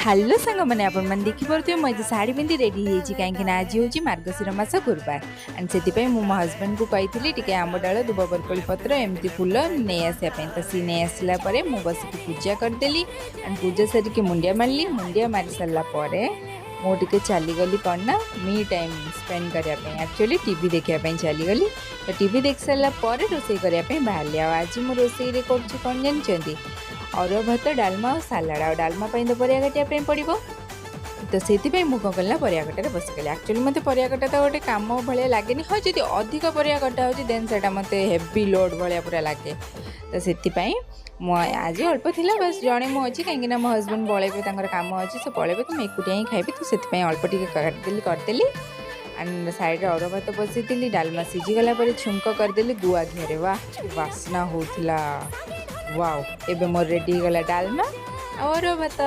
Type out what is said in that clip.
Hello ସାଙ୍ଗମାନେ, ଆପଣମାନେ ଦେଖିପାରୁଥିବେ ମୁଁ ଆଜି ଶାଢ଼ୀ ପିନ୍ଧି ରେଡ଼ି ହେଇଯାଇଛି, କାହିଁକିନା ଆଜି ହେଉଛି ମାର୍ଗଶିର ମାସ ଗୁରୁବାର। ଆଣ୍ଡ ସେଥିପାଇଁ ମୁଁ ମୋ ହଜବେଣ୍ଡକୁ କହିଥିଲି ଟିକେ ଆମ୍ବ ଡାଳ, ଦୁବ ବରକୋଳି ପତ୍ର, ଏମିତି ଫୁଲ ନେଇ ଆସିବା ପାଇଁ। ତ ସିଏ ନେଇ ଆସିଲା ପରେ ମୁଁ ବସିକି ପୂଜା କରିଦେଲି। ଆଣ୍ଡ ପୂଜା ସାରିକି ମୁଣ୍ଡିଆ ମାରିଲି। ମୁଣ୍ଡିଆ ମାରି ସାରିଲା ପରେ ମୁଁ ଟିକେ ଚାଲିଗଲି କ'ଣ ନା ମି ଟାଇମ୍ ସ୍ପେଣ୍ଡ କରିବା ପାଇଁ, ଆକ୍ଚୁଆଲି ଟିଭି ଦେଖିବା ପାଇଁ ଚାଲିଗଲି। ତ ଟିଭି ଦେଖି ସାରିଲା ପରେ ରୋଷେଇ କରିବା ପାଇଁ ବାହାରିଲି। ଆଉ ଆଜି ମୁଁ ରୋଷେଇରେ କରୁଛି କ'ଣ ଜାଣିଛନ୍ତି? ଅରୁଆ ଭାତ, ଡାଲମା ଆଉ ସାଲାଡ଼। ଆଉ ଡାଲମା ପାଇଁ ତ ପରିବା କାଟିବା ପାଇଁ ପଡ଼ିବ। ତ ସେଥିପାଇଁ ମୁଁ କ'ଣ କଲି ନା ପରିବା କଟାରେ ବସିଗଲି। ଆକ୍ଚୁଆଲି ମୋତେ ପରିବା କଟା ତ ଗୋଟେ କାମ ଭଳିଆ ଲାଗେନି। ହଁ, ଯଦି ଅଧିକ ପରିବା କଟା ହେଉଛି, ଦେନ୍ ସେଇଟା ମୋତେ ହେଭି ଲୋଡ଼୍ ଭଳିଆ ପୁରା ଲାଗେ। ତ ସେଥିପାଇଁ ମୁଁ ଆଜି ଅଳ୍ପ ଥିଲା, ବାସ୍ ଜଣେ ମୁଁ ଅଛି, କାହିଁକିନା ମୋ ହଜବେଣ୍ଡ ପଳେଇବେ, ତାଙ୍କର କାମ ଅଛି, ସେ ପଳେଇବେ, ତ ମୁଁ ଏକୁଟିଆ ହିଁ ଖାଇବି। ତ ସେଥିପାଇଁ ଅଳ୍ପ ଟିକେ କାଟିଦେଲି, କରିଦେଲି। ଆଣ୍ଡ ସାଇଡ଼୍ରେ ଅରୁଆ ଭାତ ବସେଇଥିଲି। ଡାଲମା ସିଝିଗଲା ପରେ ଛୁଙ୍କ କରିଦେଲି ଗୁଆ ଘିଅରେ। ୱାହ, କି ବାସ୍ନା ହେଉଥିଲା! ୱାଓ! ଏବେ ମୋର ରେଡ଼ି ହେଇଗଲା ଡାଲମା ଆଉ ଅରୁଆ ଭାତ।